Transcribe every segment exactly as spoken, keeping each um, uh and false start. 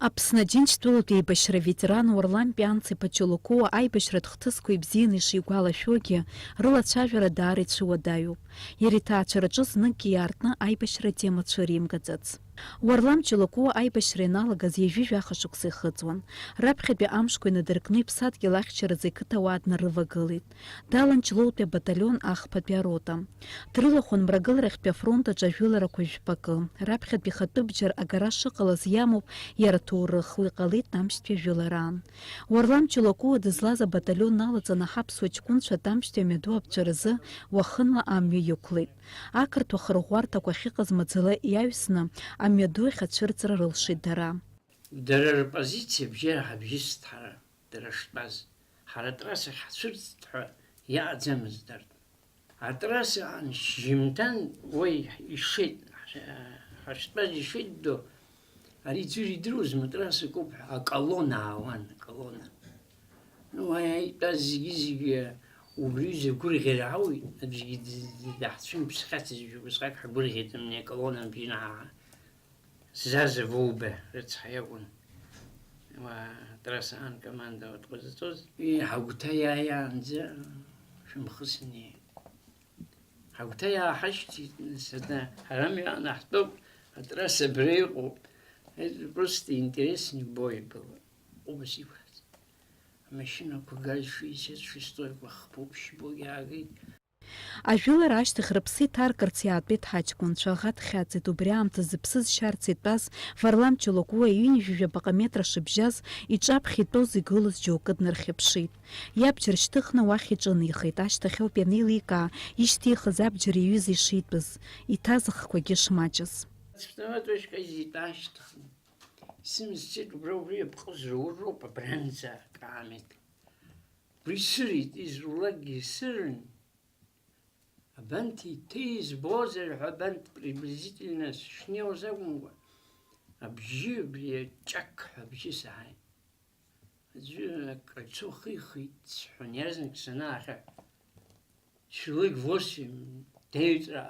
Аԥсны Аџьынџьтәылатә еибашьра аветеран Уарлам Пианц-иԥа Чолокуа аибашьратә хҭысқәа ибзианы ишигәалашәогьы, рылацәажәара даара ицәыуадаҩуп. Иара иҭаацәараҿы зныкгьы иаартны аибашьра атема цәыримгаӡац. Уарлам Чолокуа аибашьра ианалагаз ҩажәи жәаха шықәса ихыҵуан. Раԥхьатәи амшқәа инадыркны иԥсадгьыл ахьчаразы иқыҭауаа днарывагылеит. Далан Ҷлоутәи абаталион ахԥатәи арота. Дрылахәын Мрагыларахьтәи афронт аҿы ажәыларақәа жәпакы. Раԥхьатәи ихатәы бџьар агара шыҟалаз иамоуп иара аҭоурых, уи ҟалеит амшьҭтәи ажәылараан. Уарлам Чолокуа дызлаз абаталион налаҵаны ҳаԥсуа ҷкәынцәа Тамшьтәи амҩаду аԥҵәаразы уахынла амҩа иқәлеит. Ақырҭуа хырӷәӷәарҭақәа ахьыҟаз маӡала иаҩсны амҩаду ахь ацәырҵра рылшеит дара. Дара рпозициа бжьара ҳабжьыст ҳара, дара штәаз. Ҳара атрассахь ҳцәырҵт ҳәа иааӡамызт арҭ. Атрасса аан шьжьымҭан уа ишеит, ҳа-, ҳаштәаз ишеит ду, ари ӡәыр идыруазма, атрасса акоуп ҳәа, аколонна аауан, аколонна. Ну, уа итәаз зегьы-зегьы убри ҩыза гәырӷьара ауеит, аӡәгьы д-, д-, даҳцәымԥсхьацызт, убасҟак ҳгәырӷьеит, мни аколонна бжьы наҳаҳа. Заза Вовба рыцҳа иакәын. Уа, атрасса аан командауа дҟазҵоз. Ии, ҳагәҭа иааиаанӡа шәымхы сынеит. Ҳагәҭа иааҳашьҭит, нас, ада, ҳара мҩаҟны ҳтәоуп, атрасса абра иҟоуп. Это просто интересный бой был. Убас иқәҳаз. Амашьынақәа газ шестьдесят шестой хԥоуп, шьбогьы аагеит. Ажәылара ашьҭахь рыԥсы иҭаркырц иаатәеит ҳаҷкәынцәа, аӷа дхьаҵит, убри аамҭазы зыԥсы зшьарц итәаз Варлам Чолокуа ҩынҩажәи жәаба метра шыбжьаз, иҿаԥхьа итәоз игылаз џьоукы днархьыԥшит. Иабџьар шьҭыхны уахь иҿынеихеит, ашьҭахь ауп ианеиликаа, ишьҭихыз абџьар иаҩыз ишитәыз, иҭаз ахқәагьы шмаҷыз. Автомат уашьҭахь итәа ашьҭахь, сымз цеит, убра убри иаԥҟызра уроуп, абранӡа акаамеҭ. Уи сырит, изулакгьы сырын. Абанҭ иҭеи избозар ҳәа, абанҭ приблизительно сышнеиуаз акәымкәа, абжьы, абри аҷақ ҳәа абжьы саҳаит. Аӡәы акольцо хихит сҳәон, иаразнак санаахьаҳә. Человек восемь, деҩҵәра,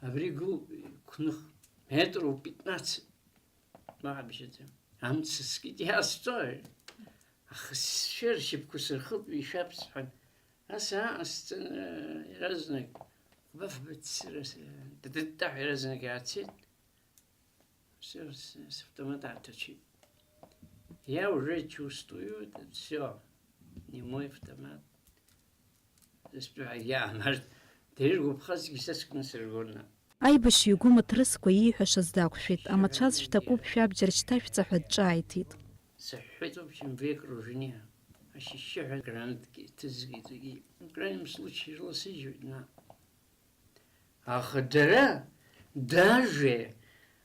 абри гылоуп, қәных, метров пятнадцать. Мап, бжьаӡа. Амца скит иаасҵои? Аха сшәа ршьапқәа сырхылт, ишәап сҳәан. Ас ааҟасҵан, иаразнак, убаф быццыра, дыдыддаҳ иаразнак иаацеит. Всё, с, с автомата ааҭачит. Я уже чувствую, это всё, немой автомат. Зыстәы ҳәагьы аамарт, дыргәаԥхазгьы са сгәы насыргон. Аибашьҩы игәы маҭрысқәа ииҳәашаз дақәшәеит, амацәаз шәҭакуп, шәабџьар шьҭашәҵа ҳәа дҿааиҭит. Сыҳәҳәеит, в общем, вы окружены, ашьшьыҳәа гранатки ҭызгеит, зегьы. В крайнем случае, ирласыжьуеит, на. Аха дара, даже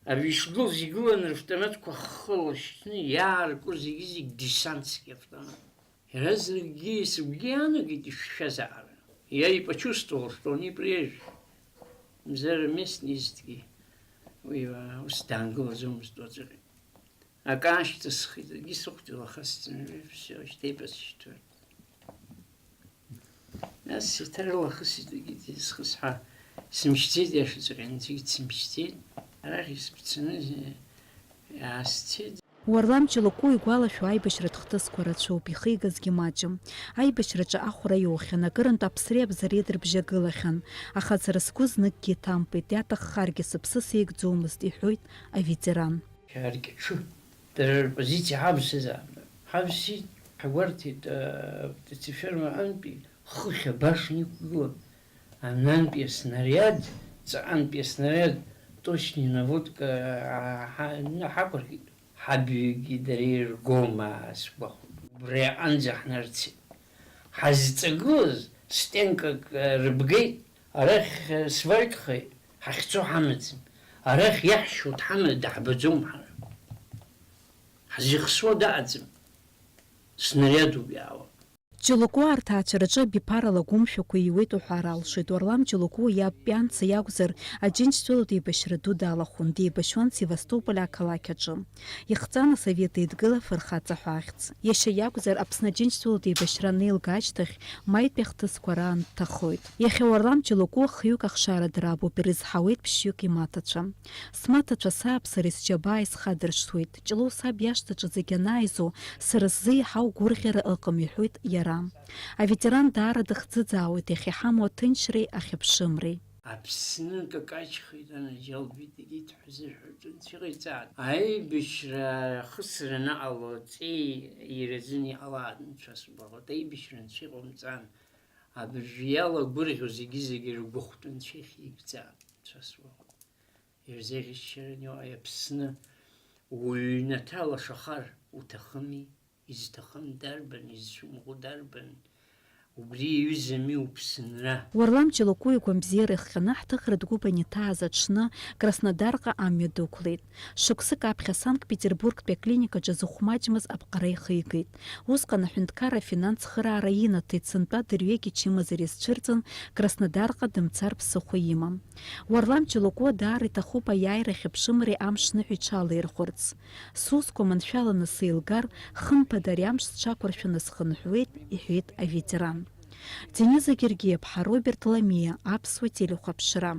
авишдуз игылан равтоматқәа хыла шьҭны иаарку зегьы-зегь десантский автомат. Иаразнакгьы сыгәгьы иаанагеит ишшәазаара. Я и почувствовал, что они приезжие. Мзара местный изҭгьы уи, а, ус даангылаӡомызт уаҵәҟьа. Акы аашьҭысхит, егьи сыхәда илахысҵан, всё, шьҭеибасышьҭуеит. Нас еиҭа рылахысит, егьи дызхысҳәа, сымшьӡеит, иашаҵәҟьа, анцәагьы дсымшьӡеит. Арахь исыԥцаны иаасцеит. Уарлам Чолокуа игәалашәо аибашьратә хҭысқәа рацәоуп, ихигазгьы маҷым. Аибашьраҿы ахәра иоухьан, акырынтә аԥсреи абзареи дрыбжьагылахьан, аха сара сгәы зныкгьы иҭамԥеит, иаҭаххаргьы сыԥсы сеигӡомызт, иҳәоит аветеран. Шәаркьаҿы дара рпозициа ҳавсызаап. Ҳавсит, ҳгәарҭеит, э, птицеферма аҟынтәи хыхь абашни иқәгылан. Анантәи аснариад, ҵаҟантәи аснариад, точный наводка, а, ҳа-, ҳақәыркит. Ҳабҩагьы дара иргома сгәахәуеит. Убри аҟынӡа ҳнарцеит. Ҳазҵагылаз стенкак, э, рыбгеит, арахь, э, сваркхеит, ҳахьцо ҳамаӡам. Арахь иаҳшьуа дҳаманы даҳбаӡом ҳара. Ҳзыхсуа дааӡам. Снариадуп иаауа. Ҷылокуаа рҭаацәараҿы абиԥарала агәымшәақәа ииуеит уҳәар алшоит. Уарлам Ҷылокуа иаб Пианца иакәзар, Аџьынџьтәылатә еибашьра ду далахәын, деибашьуан Севастополь ақалақь аҿы. Ихҵан асовет еидгыла афырхаҵа ҳәа ахьӡ. Иашьа иакәзар, Аԥсны Аџьынџьтәылатә еибашьра анеилга ашьҭахь, маитәи ахҭысқәа раан дҭахоит. Иахьа Уарлам Ҷылокуа хҩык ахшара драбуп, ирызҳауеит ԥшьҩык имаҭацәа. Смаҭацәа сааԥсареи сџьабааи схадыршҭуеит. Ҷлоу саб иашҭаҿы зегь анааизо, сара сзы еиҳау гәырӷьара ыҟам, иҳәоит иара. Аветеран даара дыхӡыӡаауеит иахьа иҳамоу аҭынчреи ахьыԥшымреи. Аԥсны какаҷхеит, анаџьалбеит, егьит ҳәа зыҳәа ҿынцәа иҟаиҵааит. Аибашьра ахысра анаҟало, ҵеи иразын иҟалааит, анцәа сгәаҟуеит, аибашьра анцәа иҟамҵан. Абыржәы иалагәырӷьо зегьы-зегьы ргәыхәтәы анцәа ихигӡааит, анцәа сгәаҟуеит. Ирзеӷьыччаран иҟои Аԥсны уҩнаҭа лашахар уҭахыми? Изҭахым дарбан, изцәымӷу дарбан? Убри иаҩызами уԥсынра. Уарлам Ҷылокуа игәамбзиара ихҟьаны ҳҭыхратә гәыԥ аниҭааз аҽны Краснодарҟа амҩа дықәлеит. Шықәсык аԥхьа Санкт-Петербургтәи аклиникаҿы зыхә маҷмыз аԥҟара ихигеит. Усҟан аҳәынҭқарра афинанс цхыраара инаҭеит, сынтәа дырҩегь ичымазара изцәырҵын, Краснодарҟа дымцар ԥсыхәа имам. Уарлам Ҷылокуа даара иҭахуп аиааира ахьыԥшымреи амш ныҳәа иҽалаирхәырц. Сусқәа маншәаланы сеилгар, хымԥада ари амш сҽақәыршәаны схынҳәуеит, иҳәеит аветеран. Дениза Гергиаԥҳа, Роберт Ламиа, Аԥсуа телехәаԥшра.